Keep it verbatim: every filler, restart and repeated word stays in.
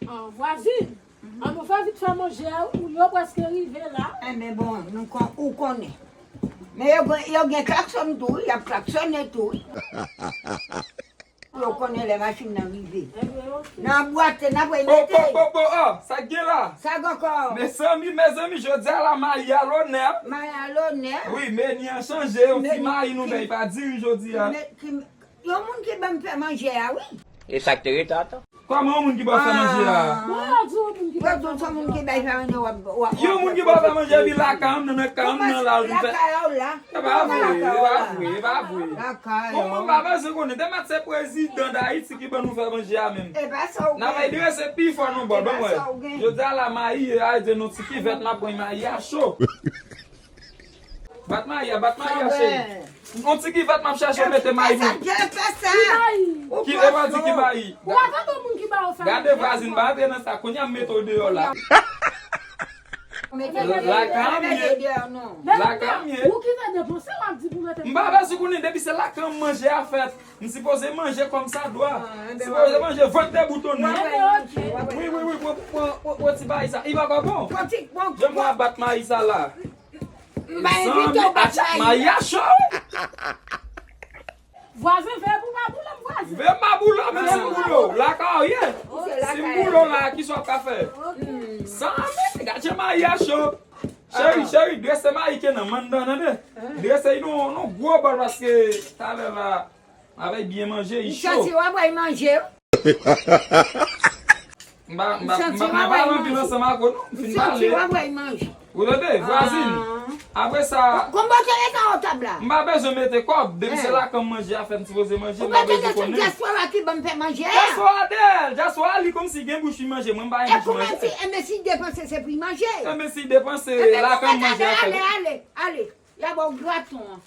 Ah, vwazin, an nou fè vit fè manje a, ou yo prèske rive la. Enben bon, nou kon, ou konnen. Men yo gen, yo gen klaksonn tou, wi, y ap klaksonnen tou, wi. Yo konnen lè machin nan rive. Enben, ok. Nan bwate, n ap mete. Po, po, po, po, oh, sa k gen la? Sa k ankò? Mezanmi, mezanmi, jodi a la, mayi a lonè. Mayi a lonè. Wi, meni an chanje, yon ti mayi nou bay pa diri jodi a. Yon moun ki ban m fè manje a, wi. E sa k te ret ata? Kòman yon moun ki ba w fè manje a? Bon, yo di yon moun ki ba w fè manje a. Yon moun ki ba w fè manje, epi lakay m nan, nan kay m nan la, ou vin fè. Lakay ou la. E pa vre, e pa vre, e pa vre. Lakay ou. Bon, mwen pa bezwen konnen. Demat se prezidan Dayiti ki ban nou fè manje a menm. E pa sa ou gen. N a bay drese pi fò non, bò, ban mwen. Jodi a la, mayi a, di nou ti kivèt, m ap pran mayi a cho. Bat mayi a, bat mayi a, cheri. Yon ti kivèt m ap chèche mete mayi pou. Fè sa, fè sa. Ki mayi? Ou pran di ki mayi? Ou pa tande moun ki ba ou fè manje. Gade vwazin, pa antre nan sa. Kounye a m mete w deyò la. Lakay m ye. Lakay m ye. Ou ki fè depanse, w ap di pou mete. M pa bezwen konnen depi se lakay m manje a fèt. M sipoze manje kòm sa dwa. M sipoze manje vant deboutonnen. Wi, wi, wi, pran, pran, pran, pran ti mayi sa. Li poko bon. Jan m ap bat mayi sa la. M pa envite w bat mayi. Mayi a cho, wi. Vwazen, veye pou pa boule m, vwazen. Veye m pa boule w, menm si m boule w. Lakay ou ye. Si m boule w la, kisa w ap ka fè? Sa, men, gade jan mayi a cho. Cheri, cheri, drese mayi ke nan mandan, tande. Drese l nan, nan gwo bòl paske talè la, avèk byen manje, li cho. M santi w ap bay manje. M pa, m pa, m pa, m pa pale anpil ansanm ak ou, non. M fin pale. M santi w ap bay manje. Ou tande, vwazin? Apre sa, konbòte rete nan tab la. M pa bezwen mete kòb, depi se lakay m manje a fèt, m sipoze manje, m pa bezwen konnen. Ou pa tande se dyaspora ki ban m fè manje a? Dyaspora dèyè l, dyaspora li kòmsi gen bouch li manje, mwen m pa gen bouch manje. Enben si l depanse se pou l manje. Enben si l depanse, lakay m manje a fèt. Ale, ale, ale. Y a ba w graton an.